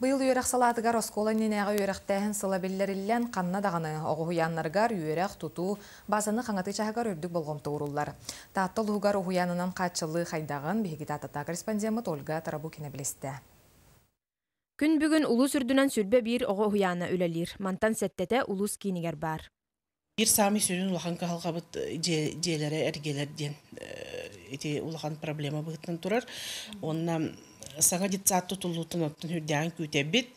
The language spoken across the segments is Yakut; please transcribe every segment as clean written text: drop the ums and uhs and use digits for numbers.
Быйыл үөрэх салаатыгар оскуола иннинээҕи үөрэхтээһин сыла биллэриллэн, ханна даҕаны оҕо уһуйааннарыгар үөрэх, тутуу, базаны хаҥатыы чаһыгар үрдүк болҕомто ууруллар. Таатта улууһугар уһуйаанынан хааччыллыы хайдаҕын биһиги Тааттата корреспондеммыт Ольга Тарабукина билистэ. Күн бүгүн улуус үрдүнэн 21 оҕо уһуйаана үлэлиир. Мантан сэттэтэ улуус киинигэр баар. Биир саамай сүрүн улахан кыһалҕабыт дьиэлэрэ эргэлэр диэн ити улахан проблема быһыытынан турар. Уонна саҥа детсад тутуллуутун оттон үрдээн күүтэбит.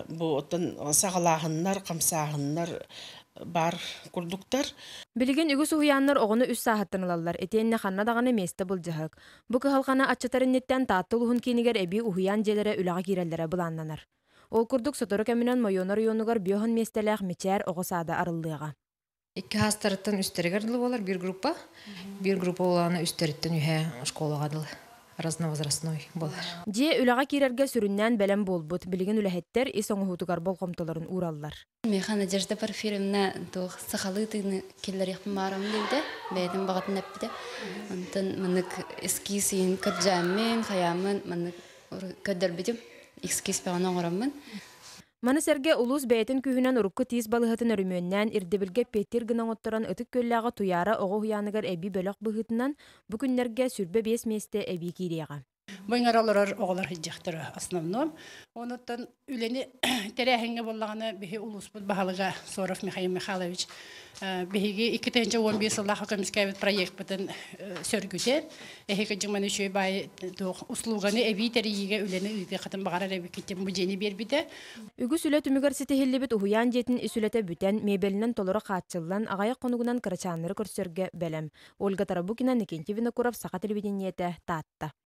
Бу оттон саҕалааһыннар, хамсааһыннар баар курдуктар. Билигин үгүс уһуйааннар оҕону үс сааһыттан ылаллар. Итиэннэ ханна даҕаны миэстэ былдьаһык. Бу кыһалҕаны аччатар инниттэн Таатта улууһун киинигэр эбии уһуйаан дьиэлэрэ үлэҕэ киирэллэрэ былааннанар. Ол курдук сотору кэминэн Мойуон оройуонугар 50 миэстэлээх Мичээр оҕо саада арыллыаҕа. Икки хаастарыттан үстэригэр дылы буолар биир группа. Биир группа буолаана үстэриттэн үһэ школаҕа дылы разновозрастной буолар. Дьиэ үлэҕэ киирэргэ сүрүннээн бэлэм буолбут. Билигин үлэһиттэр ис оҥоһуутугар болҕомтолорун уураллар. Миэхэ Надежда Порфирьевна туох сахалыы тыыны киллэриэхпин баарым диэбитэ, бэйэтин баҕатын эппитэ. Онтон маннык эскиз иһин көрдьээммин, хайааммын маннык көрдөрбүтүм. Эскиз бөҕөнү оҥороммун. Маны сэргэ улуус бэйэтин күүһүнэн урукку тиис балыыһатын өрөмүөннээн, ирдэбилгэ эппиэттиир гына оҥотторон Ытык Күөллээҕи Туйаара оҕо уһуйааныгар эбии бөлөх быһыытынан бу күннэргэ 25 миэстэ эбии киириэҕэ. Бу ыҥыра олорор оҕолор сылдьыахтара основном. Онуттан үлэни тэрээһиҥҥэ буоллаҕына биһи улууспут баһылыга Соров Михаил Михайлович биһиги 2011 сыллаах көмүскээбит проекпытын сөргүтэн, эһиги дьиҥмэн үчүгэй баай туох услуганы эбии тэрийиигэ үлэни ыытыаххытын баҕарар эбиккит бу дьиэни биэрбитэ. Үгүс үлэ түмүгэр ситиһиллибит уһуйаан дьиэтин ис үлэтэ бүтэн, миэбэлинэн толору хааччыллан, аҕыйах хонугунан кырачааннары көрсөргө бэлэм. Ольга Тарабукина, Никентий Винокуров, Саха телевидениетэ, Таатта.